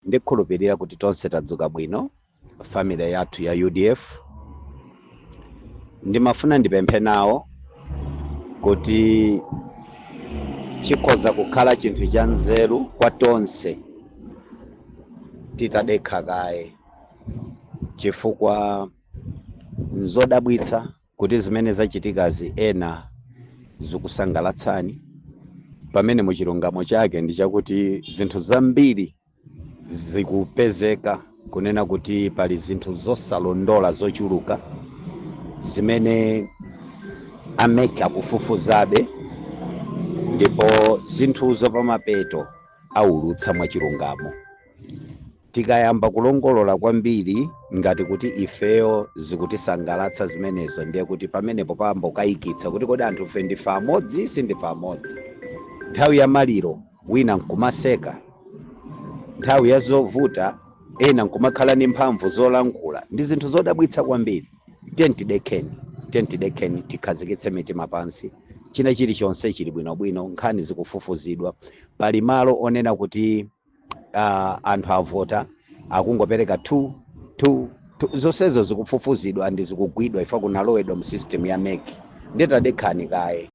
Ndikhulupirira kuti tonse tadzuka bwino, family yathu ya UDF. Ndimafuna ndipemphe nawo kuti chikhoza kukhala chinthu cha nzeru kwa tonse titadekha kaye, chifukwa nzodabwitsa kuti zimene zachitikazi ena zikusangalatsani, pamene muchilungamo chake ndi chakuti zinthu zambiri zikupezeka kunena kuti pali zinthu zosalondola zochuluka zimene a MEC akufufuzabe, ndipo zinthuzo pamapeto aulutsa mwachilungamo. Tikayamba kulongolola kwambiri ngati kuti ifeyo zikutisangalatsa zimenezo, ndiye kuti pamenepo payamba kukayikitsa kuti kodi anthu ife ndife amodzi, sindife amodzi? Nthawi ya maliro wina nkumaseka, nthawi ya zovuta ena nkumakhala ndi mphamvu zolankhula, ndi zinthu zodabwitsa kwambiri. Tiye tidekheni, tiye tidekheni, tikhazikitse mitima pansi. China chilichonse chili bwinobwino, nkhani zikufufuzidwa. Pali malo onena kuti anthu avota akungopereka 2 2 2, zonsezo zikufufuzidwa ndi zikugwidwa ifa kunalowedwa mu system ya MEC. Ndetadekhani kaye.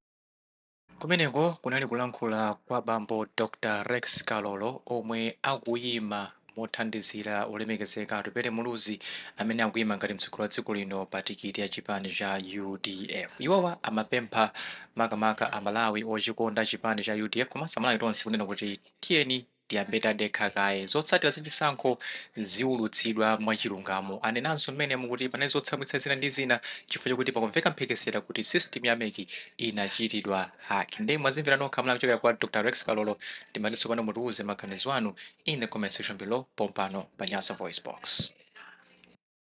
Kumeneko kunali kulankhula kwa bambo Dr Rex Kalolo omwe akuyima mothandizira olemekezeka Atupele Muluzi amene akuyima ngati mtsogoleri wa dziko lino pa tikiti ya chipani cha UDF. Iwowa amapempha makamaka Amalawi ochikonda chipani cha UDF komanso Amalawi tonse kunena kuti tiyeni tiyambe tadekha kaye, zotsatira zachisankho ziwulutsidwa mwachilungamo. Anenanso mmene mukuti panali zotsamwitsa zina ndi zina chifukwa chokuti pakumveka mphekesera kuti system ya MEC inachitidwa hack. Ndiye mwazimvera nokha mla kuchokera kwa Dr Rex Kalolo. Timati tsopano mutiuze maganizo anu in the comment section below pompano pa Nyasa Voice Box.